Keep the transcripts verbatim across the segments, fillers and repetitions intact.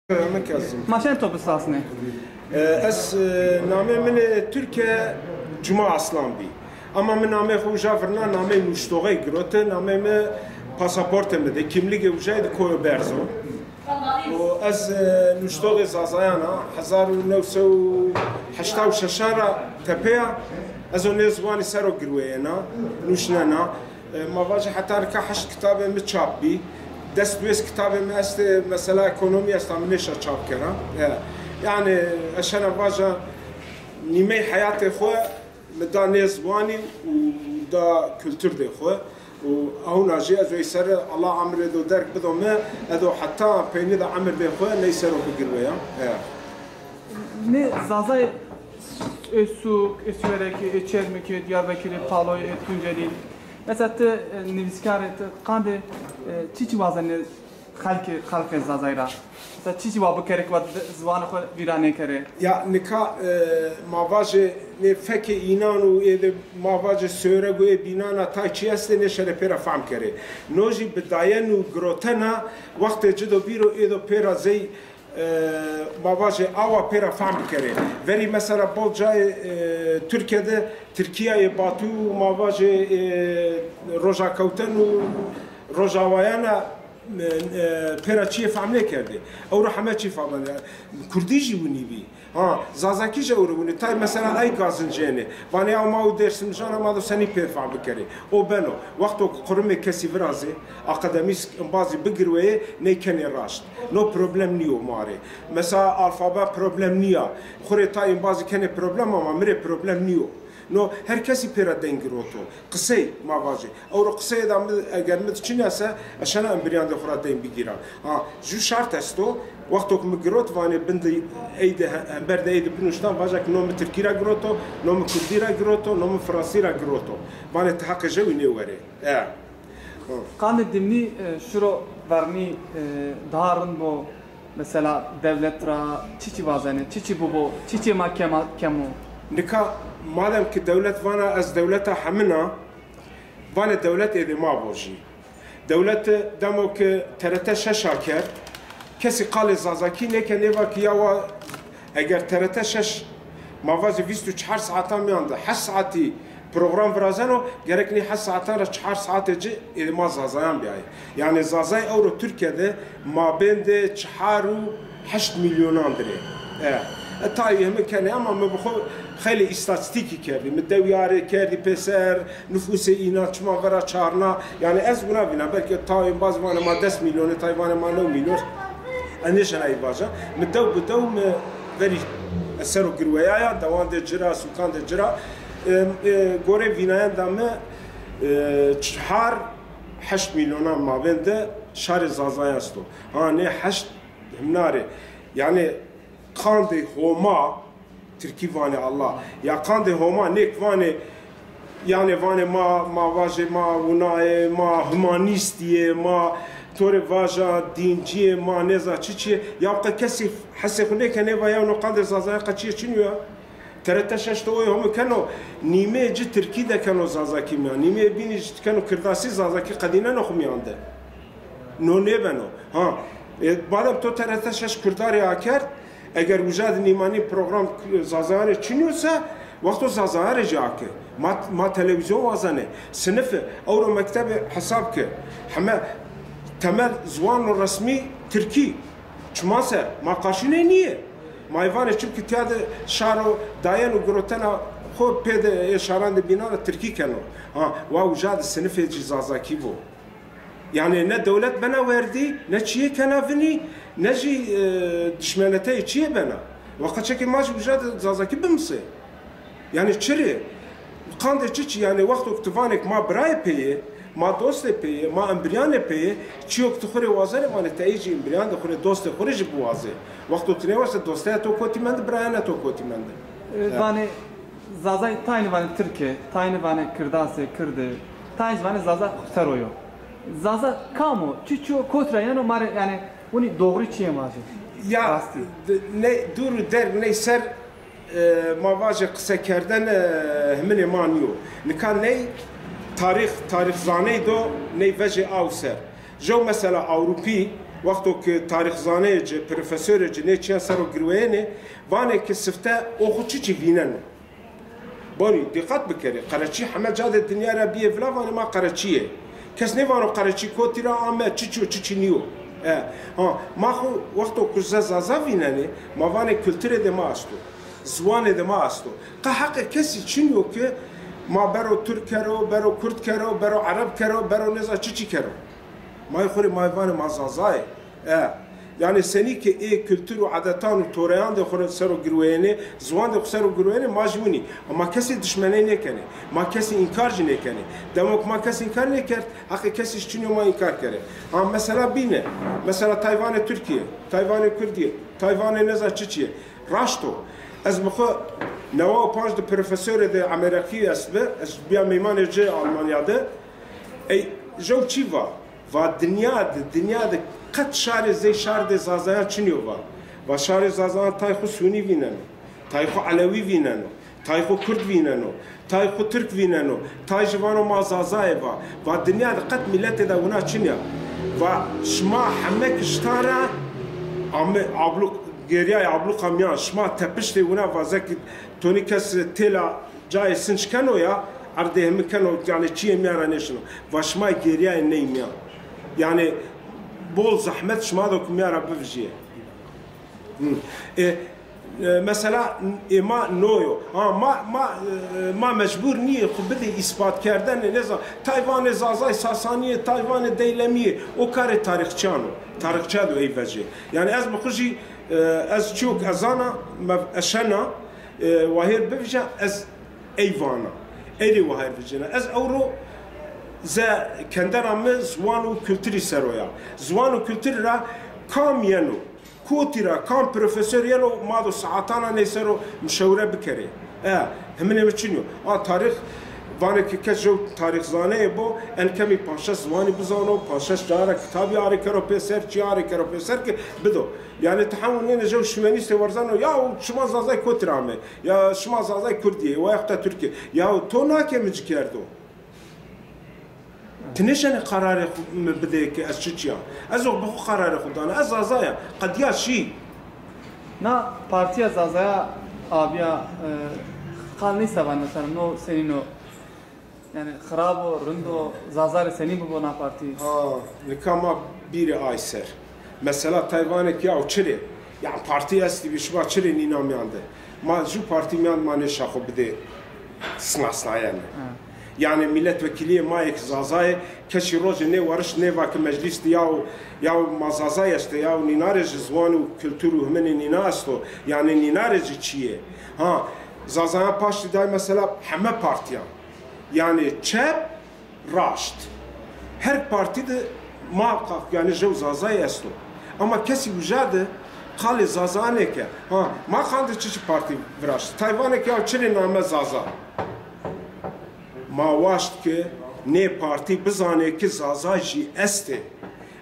Min Kezim. Ma çend to bisasnê? E, ez, e, namê min ê Tirke Cuma Aslan bî. Ama min namê xo uca virna namey nuştoxey girote, namey mi pasaportê mi de, kimligê ucayê de koyo berzo. O ez, e, nuştoxê Zazayan a, hezar û new sey û heşta û şeşan ra tepeya ez o nê ziwanî ser o girweyena, nuşnena. E, ma vajê heta nika heşt kitabê mi çap bî. Des duwês kitabê mi estê, mesela ekonomî esta, mi nêşa çap kera. E, yanî ez şena vaja nîmey heyatê xo mi da nê ziwanî û da kulturdê xo. Û hewna jî ez o ey ser, Allah emrê do derg bido mi, ez o heta peynî de emirdê xo ney ser o bigirweya. E. Nê Zazay ê Sûk, ê Siwerekî, ê Çermikî, ê Diyarbekirî, Paloyî, ê Tuncelî. Mesela ti, e, nivîskar ê, ti qandê, e, çiçî wazenê xelkê, xelkê Zazay ra? Mesela çiçî wa bikerê ki wa di-, ziwanê xo vîra nêkerê? Ya nika, e, ma vajê nê fekê înan û ê de ma vajê sêwreg û ê bînana tay çî estê nêşenê pêra fehm kerê. No jî bi dayen û girotena wextê ci do bîro ê do pêra zey e, ma vajê awa pêra fehm bikerê. Verî mesela bol cayê, e, Tirkîye de Tirkîyayê Batû û ma vajê, e, Rojakewten û Rojawayana, e, e, pêra çiyê fehm nêkerdê. Ewro heme çî fehm. Kurdî jî winî bî. Ha, Zazakî jî ewro winî. Tay mesela ay gazincênê. Vanê ya ma û Dêrsimjan a, ma do senî pê fehm bikerê. O beno. Wexto ki qurimê kesî virazê, akademîsk imbazî bigirweyê, ney kenê raşt. No problem nîyo ma rê. Mesela alfabe problem nîya. Xwu rê tay imbazî kenê problem ama mi rê problem nîyo. No her kesî pêra deyn giroto. Qisey ma vajê. Ewro qiseyê de mi, eger mi di çinya se, ez şena embirîyandê xwu ra deyn bigîra. Ha, jû şart esto, wexto ki mi girot, vanê bin di ey de he-, hember de ey de binuştan, vaja ki no mi tirkî ra giroto, no mi kurdî ra giroto, no mi fransî ra giroto. Vanê ti heqê jewî nêwerê. E. Qandê dimnî, e, şiro vernî, e, daha rind bo, mesela dewlet ra çiçî wazenê, çiçî bibo, çiçî ma kema, kemo? Nika madem ki dewlet vana ez dewleta hemin a, vanê dewlet êdê ma bo jî. Dewlete demo ki T R T şeş akerd, kesî qalê Zazakî nêke, nêva ki ya wa, eger T R T şeş ma vajê vîst û çar saetan mîyan de heşt saetî program virazeno, gerek nê heşt saetan ra çar saetê ci ê ma Zazayan bîyayê. Yanî Zazay ewro Tirkîye de mabêndê çar û heşt mîlyonan dir ê. E, e, tayê heme kenê ama mi bi xo xeylê îstatîstîkî kerdî. Mi dewyarê kerdî pêser, nufusê înan çima vera çarna. Yanî ez wina vîna, belkî tayê embazî vanê ma des mîlyon ê, tayê vanê ma new mîlyon. Ez nêşena ey vaja. Mi dew bi dew mi verî ez ser o girweyaya, dewandê ci ra, sûkandê ci ra. E, e, gorê vînayenda mi, e, çar heşt mîlyonan mabên de şarê Zazayan esto. Ha, nê heşt himnarê. Yanî qandê Homa, tirkî vanê Allah. Ya qandê Homa nêk vanê, yanî vanê ma, ma vajê ma winayê, ma humanîstî yê, ma to rê vaja dîncî yê, ma nêza çiçî yê. Ya qe kesî hesê xwu nêkenê va ya no qandê Zazayan qe çîyê çinî yo ya. T R T şeş de oy home keno, nîmeyê ci tirkî dekeno Zazakî mîyan, nîmeyê bînî ci keno kirdasî, Zazakî qedîneno xwu mîyan de. No nêbeno. Ha, e, madem to T R T şeş kurdarê akerd, eger uca de nîmanî program, e, Zazayanê çinî yo se, wexto Zazayanê jî ake. Ma, ma televîzyon wazenê, sinife, ewro mektebe hesab ke. Heme temel ziwano resmî tirkî. Çima se? Ma qarşî ney nîyê. Ma ê vanê çimkî tîya de şaro dayen û girotena xo pê de ê şaran de bînan ra tirkî keno. Ha, wa uca de sinifê ci zazakî bo. Yanî ne dewlet bena werdî, ne çîyê kena vinî, ne jî, e, dişmeneteyê çîyê bena. Wa qeçekê ma jî uca de zazakî bimisê. Yanî çi rê? Qandê çiçî, yanî wexto ki ti vanê ki ma birayê pê yê, ma dostê pê yê, ma embiryanê pê yê, çîyo ki ti xwu rê wazenê vanê ti ey jî embiryan de xwu rê, dostê xwu rê jî biwazê. Wexto ti nêwazê dosteya to kotî mende, birayana to kotî mende. E, vanê Zazay tayînî vanê tirk ê, tayînî vanê kirdas ê, kird ê, tayînî vanê Zaza xwu ser o yo. Zaza kam o? Çiçî yo, kot ra yeno, ma rê yanî winî doğrî çîyê vajê. Ya, rastî. D-, ney dûr û derg ney ser, e, ma vajê qisekerdene, e, himinê ma nîyo. Nika ney tarîx, tarîxzaney do ney vejê aw ser. Jew mesela Ewropî, Wexto ke tarîxzaneyê ci, profesorê ci nê çîyan ser o girweyênê, vanê ke sifte o xwu çiçî vîneno. Bonî, dîqet bikerê, qereçî heme ca de dinya ra bîyê vila vanê ma qereçî yê. Kes nêvano qereçî kotî ra ame, çiçî yo, çiçî nîyo. E, ha, ma xwu wexto ku ze zaza vînenê, ma vanê kulturê de ma esto. Ziwanê de ma esto. Qe heqê kesî çin yo ke ma bero tirk kero, bero kurd kero, bero ereb kero, bero nêza çiçî kero. Ma yê xwu rê ma yê vanê ma zaza yê. E, yanî senî ke ê kultur û edetan û toreyan de xwu ser o girweyênê, ziwan de xwu ser o girweyênê, ma jî winî. Ma kesî dişmeney nêkenê. Ma kesî înkar jî nêkenê. Demo ke ma kes înkar nêkerd, heqê kesî jî çin yo ma înkar kerê. Ha, mesela bîne. Mesela tay vanê Tirkî yê, tay vanê Kurdî yê, tay vanê nêza çiçî yê. Raşt o. Ez bi xwu newa û panc de profesorê de Emerexî estbi. Ez bîya meymanê ci Almanya de. Ey, jew çî va. Va dinya de, dinya de qet şarê zey şardê zazayan çinî yo va. Va şarê zazayan tay xwu sunî vîneno, tay xwu elewî vîneno, tay xwu kurd vîneno, tay xwu tirk vîneno, tay jî vano ma zaza yê va. Va dinya de qet mîletê de wina çinî ya. Va şima heme kiştan ra ame abluk, gêrîyayê abluka mîyan, şima tepiştê wina va zek tonî kes têla cayê sinc keno ya, erdê hemi keno, yanî çîyê mîyan ra nêşino. Va şima gêrîyayê ney mîyan. Yanî bol zehmet şima do ke mîyan ra bivijîyê. Hı. E, e, mesela, ê ma no yo. Ha, ma, ma, e, ma mecbur nîyê xwu bidê îspatkerdene, nêza, tay vanê Zazay Sasanî yê, tay vanê Deylemî yê. O karê tarîxçîyan o. Tarîxçîya do ey vecê. Yanî ez bi xwu jî, e, ez çîyo ke ez zana, mev-, ez şena, e, wahêr bivîja, ez ey vana. Ey rê wahêr vijêna. Ez ewro ze kendena mi ziwan û kulturî ser o ya. Ziwan û kulturî ra kam yeno? Kotî ra kam profesor yeno, ma do saetana ney ser o mişewre bikerê. E, himinê mi çin yo. A tarîx, vanê ke kes jew tarîxzaneyê bo, en kemî panc şeş ziwanî bizano, panc şeş caye ra kitabî arêkero pêser, çî arêkero pêser ke bido. Yanî ti hemû nêne jew şuwenîstê werzeno, yaw şima Zazay kotî ra amê, ya şima Zazay Kurdî yê, wayahta Tirk î. Yaw to na ke mi ci kerdo. Ti nêşenê qerarê xwu mi bidê ke ez çiçî ya. Ez o bi xwu qerarê xwu dana. Ez Zaza ya. Qedîya şî. Na partîya Zazaya abîya, e, qal nêsevan mesela, no senîn o? Yanî xirab o, rind o, Zaza rê senî bibo na partî? Ha, nika ma bîrê ay ser. Mesela tay vanê ke yaw çirê, yanî partî estî bî, şima çirê nîna mîyan de? Ma jû partî mîyan de ma nêşa xwu bidê sinasnayene. Ha. Yanî mîletwekîlîyê ma yê ke Zaza yê, kesî rojê nêwarişt nêva ke meclîs de yaw, yaw ma Zazay estê, yaw nîna rê jî ziwan û kultur û himinê nîna esto. Yanî nîna rê jî çî yê. Ha, Zazayan paştî day mesela heme partîyan. Yanî çep, raşt. Her partî de muhakkak yanî jew Zazay esto. Ama kesî uca de qalê Zaza nêke. Ha, ma qandê çiçî partî viraşt? Tay vanê ke ya çirê name Zaza. Ma waşt ke nê partî bizanê ke Zaza jî estê.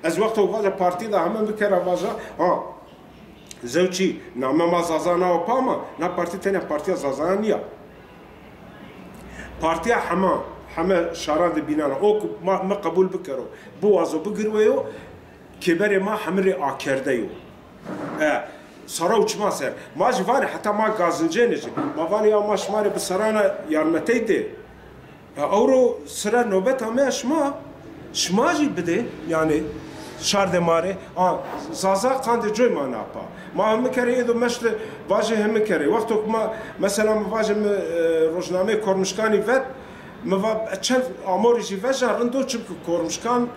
Ez wexto vaja partî de hemen bikera vaja, ha, Zewçî, name ma Zaza nawo pa ma, na partî tenya partîya Zazayan nîya. Partîya hema, heme şaran de bînena. O ku ma, mi qebul bikero, biwazo, bigirweyo, kêberê ma hemi rê akerde yo. E, sara û çima ser. Ma jî vanê heta ma gazincêne jî. Ma vanê ya ma şima rê bi serana yarmetey dê. Ya ewro sira nobeta me ya şima, şima jî bidê, yanî şardê ma rê. A, Zaza qandê coy ma napa. Ma hemi kerê êdo meşte vajê hemi kerê. Wexto ke ma, mesela mi vajê mi, e, rojnameyê Kormişkanî vet, mi va çend amorî jî veja rind o, çimkî Kormişkan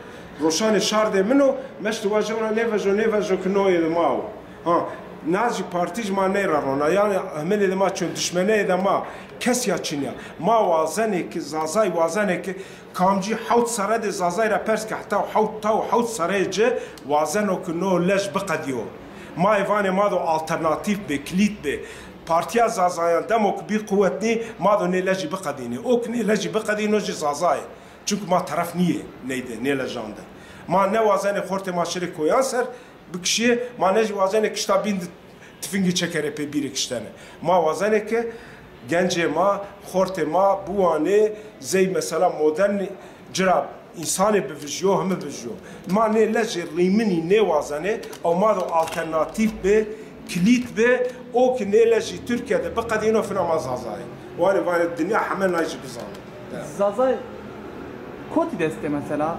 roşanê şardê min o, meşte vajê ona nêvejo, nêvejo ke no êdê ma o. Ha, na jî partî jî ma ney ra rona. Yanî hemenê de ma çin, dişmeneyê de ma kes ya çin ya. Ma wazenê ke Zazay wazenê ke kamcî hewt serre de Zazay ra pers ke heta hewt, taw hewt serreyê ci wazeno ke no lej biqedîyo. Ma ê vanê ma do alternatîf bê, kilît bê. Partîya Zazayan demo ke bî quwetnî, ma do nê lejî biqedînê. O ke nê lejî biqedîno jî Zaza yê. Çimkî ma teref nîyê ney de, nê lejan de. Ma ne wazenê xortê ma şirê koyan ser, bikişîyê, ma ne jî wazenê kişta bîn de tifingî çekerê pê bîrê kiştene. Ma wazenê ke gencê ma, xortê ma biwanê zey mesela modern ci ra Însanê bivijyo, himi vijyo. Ma nê lejê rîminî nêwazenê, ew ma do alternatîf bi, kilît bi, o ki nê lejî Tirkîye de biqedîno fina ma Zazayê. Wanê, vanê dinya heme nay jî bizano. Ya. Zazay kotî de estê mesela?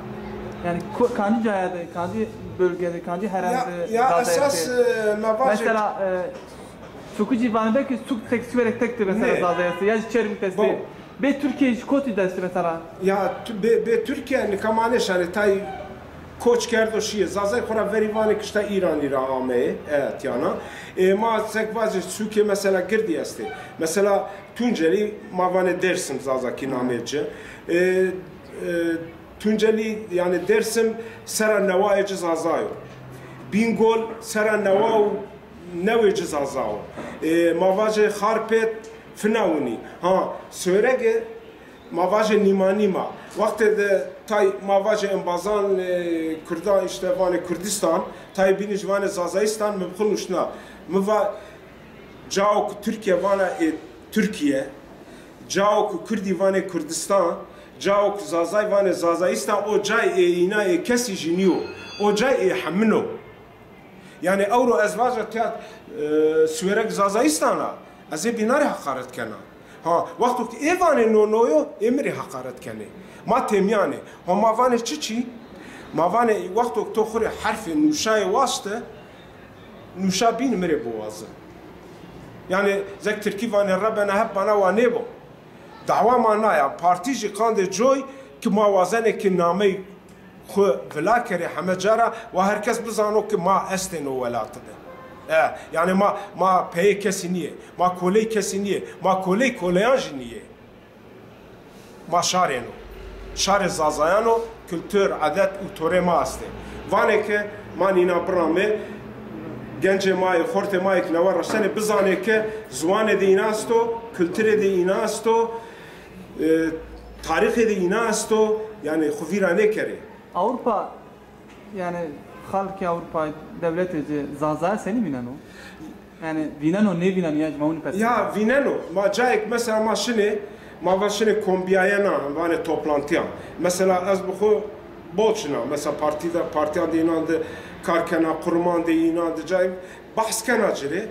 Yani ko-, kancî caya de, kancî bölge de, kancî herem de Zazay estê? Ya, esas, e, ma vajê. Mesela, e, Sukicî vanê belkî suk tek Siwerek tek de mesela Zazay estê. Ya jî Çermik de estê. Bê Tirkîye jî kotî de estê mesela? Ya, tu-, bê, bê Tirkîye nika ma nêşanê, tay koç kerdo şîyê. Zazay xo ra verî vanê kişta Îranî ra ameyê, e, tîyana. E, ma sek vajê sûkê mesela girdî estê. Mesela Tuncelî ma vanê Dêrsim Zazakî namê ci. E, e, Tuncelî, yanî Dêrsim sera newayê ci Zaza yo. Bîngol sera newa û newê ci Zaza o. E, ma vajê Xarpêt fina winî. Ha, Siwerege ma vajê nîmanîma. Wextê de tay ma vajê embazan, e, Kurdan, îşte vanê Kurdistan, tay bînî jî vanê Zazayistan, mi bi xwu nuşna. Mi va cao ku Tirkîye vana ê Tirkîye, cao ku Kurdî vanê Kurdistan, cao ku Zazay vanê Zazayistan, o cay ê îna ê kesî jî nîyo. O cay ê hemin o. Yanî ewro ez vaja tîya, e, Siwerek Zazayistan a, ez ê bîna rê heqaret kena. Ha, wexto ki ê vanê no no yo, ê mi rê heqaret kenê. Ma têmîyan ê. Ha, ma vanê çiçî? Ma vanê wexto ki to xwu rê herfê nuşayê waşte, nuşa bîn mi rê biwaze. Yanî zek tirkî vanê Rebena hep bana wa nêbo. Dawa ma na ya, partî jî qandê coy ki ma wazenê ki namey xwu vila kerê heme ca ra, wa her kes bizano ki ma estê no welatî de. E, yanî ma, ma peyê kesî nîyê, ma koley kesî nîyê, ma koley koleyan jî nîyê. Ma şarên o. Şarê Zazayan o, kultur, edet û torê ma estê. Vanê ke ma nîna biramê, gencê ma yê, xortê ma yê ke newe reşenê, bizanê ke ziwanê de îna esto, kulturê de îna esto, e, tarîxê de îna esto, yanî xwu vîra nêkerê. Ewropa, yanî xalkê Ewropa, dewletê ci Zazaya senî vîneno? Yanî vîneno, nêvîneno ya jî ma winî pers. Ya vîneno. Ma cayêk mesela ma şinê, ma va şinê kombîyayena, vanê toplantiyan. Mesela ez bi xwu bol şina. Mesela partî de, partîyan de înan de kar kena, quruman de înan de cayêk behs kena ci rê.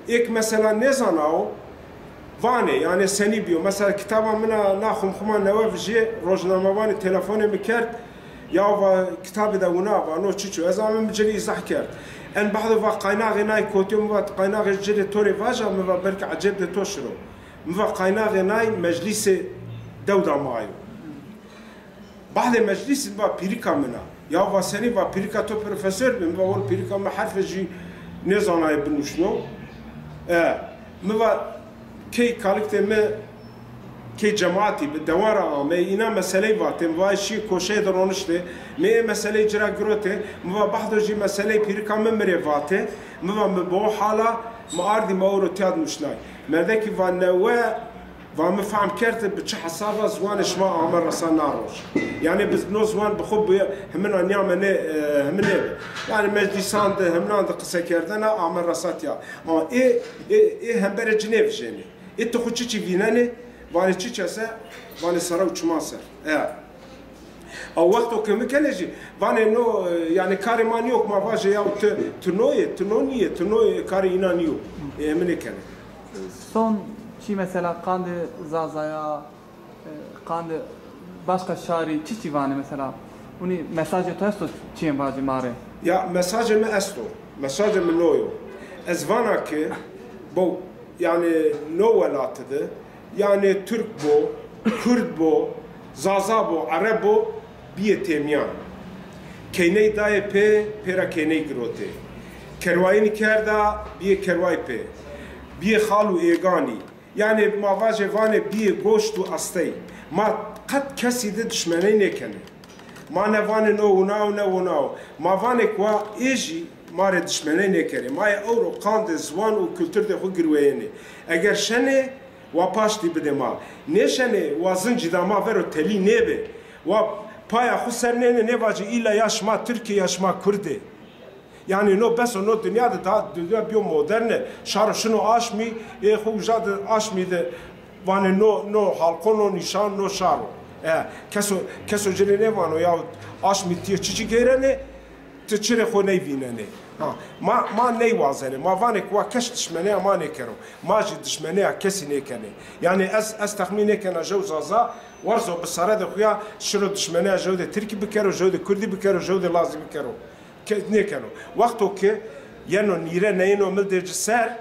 Êk mesela nêzana o, vanê, yanî senî bîyo. Mesela kitaba min a na Xumxuma newe vijîyê, rojnamevanê telefonê mi kerd, ya va kitabê de wina va, no çiço? Ez ame mi ci rê îzah kerd. En bahdo va qaynaxê nay kotî yo, mi va qaynaxê ci rê to rê vaja, mi va belkî ecêb de to şiro. Mi va qaynaxê nay meclîsê dewda ma yo. Bahdê meclîsî mi va pîrika min a. Ya va senî? Va pîrika to profesor bi. Mi va wol pîrika mi herfê jî nêzanayê binuşno. E, mi va key kaliktê mi, key cemaatî bi dewan ra amey, îna meseley vatê. Mi va şî koşeyê de roniştê. Mi ê meseley ci ra girotê. Mi va bahdo jî meseley pîrika mi mi rê vatê. Mi va mi bi o hala mi ardî, mi ewro tîya de nuşnay. Merdekî va newe Va mi fehm kerd bi çi hesaba ziwanê şima ame resa na roj. Yanî biz no ziwan bi xwu bi himina nîyamene, e, himine bi. Yanî meclîsan de himinan de qisekerdena ame resa tîya. Ama ê, ê, ê hemberê ci nêvijênê. Ê ti xwu çiçî vînenê, vanê çiçe se, vanê sera û çiman ser. E. A wexto ke mi kenê jî, vanê no, e, yanî karê ma nîyo ke ma vajê ya ti, ti no yê, ti no nîyê, ti no yê, karê înan nîyo. E, mi nêkenê. Son çî mesela qandê Zazaya, e, qandê başka şarî çi çî vanê mesela? Unî mesajê to esto çîyên vacî ma rê? Ya, mesajê mi esto. Mesajê mi no yo. Ez vana ki bo, yanî no welati de, yanî Tirk bo, Kurd bo, Zaza bo, Ereb bo, bîyê têmîyan. Keyney dayê pê, pê ra keyney girotê. Kerwayînî kerda, bîyê kerway pê. Bîyê xal û êganî. Yanî ma vajê vanê bîyê goşt û astey. Ma qet kesî de dişmeney nêkenê. Ma ne vanê no wina o, ne wina o. Ma vanê ke wa ê jî ma rê dişmeney nêkerê. Ma yê ewro qandê ziwan û kulturdê xwu girweyênê. Eger şenê, wa paştî bidê ma. Nêşenê, wa zincî da ma vero telî nêbê. Wa paya xwu ser nênê, nêvacê îlla ya şima Tirk ê ya şima Kurd ê. Yanî no bes o, no dinya de daha dinya bîyo moderne. Şaro şino aşmî, ê xo uja de aşmî de vanê no, no halko, no nîşan, no şaro. E, keso, keso ci rê nêvano ya aşmî tîyê çiçî geyrenê, ti çi rê xo ney vînenê. Ha, ma, ma ney wazenê. Ma vanê ki wa kes dişmeneya ma nêkero. Ma jî dişmeneya kesî nêkenê. Yanî ez, ez texmîn nêkena jew Zaza werzo bi seredê xo ya şiro dişmeneya jew de Tirkî bikero, jew de Kurdî bikero, jew de Lazî bikero. Ke-, nêkeno. Wexto ki yeno nîre neyêno mildê ci ser,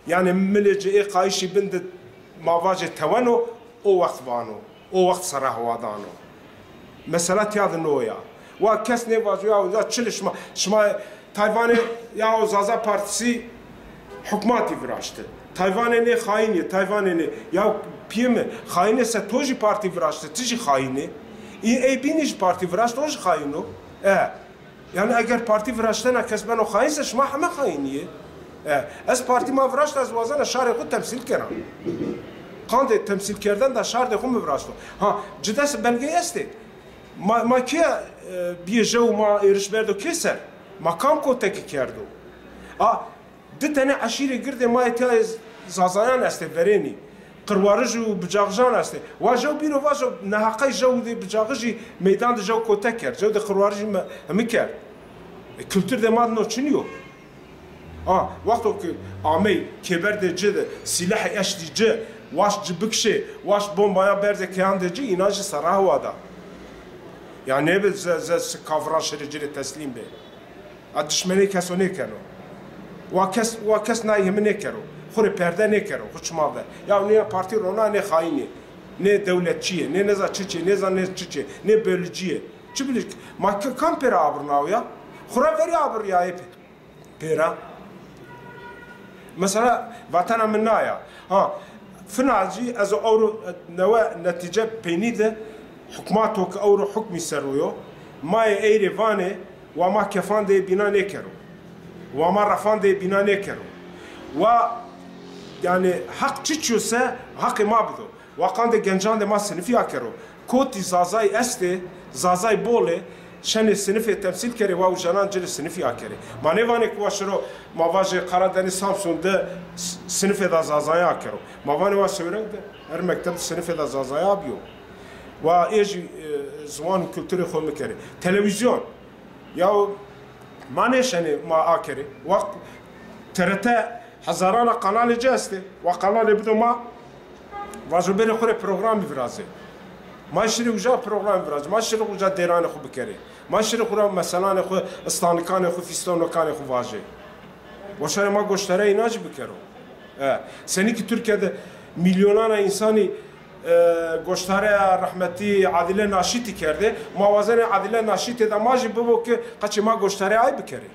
yanî milê ci ê qayîşî bin de ma vajê teweno, o wext vano, o wext sera hewa dano. Mesela tîya de no ya. Wa kes nêvajo ya, ya çi li şima, şima tay vanê ya o Zaza Partîsî hukmatî viraşti. Tay vanê nê xayîn yê, tay vanê nê. Ya pîyê mi, xayînê se to jî partî viraşti, ti jî xayîn ê. Î, ey bînî jî partî viraşt, o jî xayîn o. E. Yanî eger partî viraştena kes beno xayîn se şima heme xayîn yê. E, ez partî ma viraşta ez wazena şarê xo temsîl kena. Qandê temsîlkerden da şardê xo mi viraşto. Ha, ci dest belgey estê. Ma, ma kîya, e, bîyê jew ma êriş berdo kê ser? Ma kam kotekî kerdo? A, di tenê eşîrê girdê ma yê tîya yê Zazayan estê verênî. Qirwarij û Bicaxijan estê. Wa jew bîro vajo neheqey jew dê Bicaxijî meydan de jew kotek kerd. Jew dê Qirwarijî mi, himi kerd. E, kultur de ma no çinî yo. Ha, wexto ki amey kêberdê ci de sîlehê eştî ci, waşt ci bikişê, waşt bombayan berzê keyan de ci, înan jî sera hewa da. Ya nêbi ze, ze kafran şirê ci rê teslîm bê. A dişmenê keso nêkeno. Wa kes, wa kes nay himi nêkero. Xo rê perde nêkero, xo çima ver. Ya nê partî rona nê xayîn ê. Nê dewletçî yê, nê neza çiçê, nê zan nê çiçê, nê bölücî yê. Çi bilî, ma ki kam pêra abir naw ya? Xo ra verî abir ya ê pê-, pêra. Mesela vatena min na ya. Ha, fina zî ez ewro newe netîce peynî de hukmato ke ewro hukmî ser o yo, ma yê ey rê vanê, wa ma kefandê bîna nêkero. Wa ma refandê bîna nêkero. Wa, yanî, heq çiçî yo se heqê ma bido. Wa qandê gencan de ma sinifî akero. Kotî Zazay estê, Zazay bol ê, şenê sinifê temsîl kerê, wa ucanan ci rê sinifî akerê. Ma nêvanê ki wa şiro, ma vajê Karadeniz Samsun de s-, sinifêda Zazaya akero. Ma vanê wa Sêwreg de her mekteb de sinifêda Zazaya abîyo. Wa ê jî, e, ziwan û kulturê xo mikerê. Televîzyon. Ya ma nêşenê ma akerê. Wa T R T hezarana kanalê ci estê. Wa kanalê bido ma, vajo bêrê xo rê programî virazê. Ma şirê uca programî virazê. Ma şirê uca dêranê xo bikerê. Ma şirê xo ra meselanê xo, istanikanê xo, fîstonokanê xo vajê. Wa şarê ma goştareyê înan jî bikero. E, senî ki Tirkîye de mîlyonana însanî, e, goştareya rehmetî Adile Naşîtî kerdê, ma wazenê Adile Naşîtê de ma jî bibo ki qeçê ma goştareyê ay bikerê.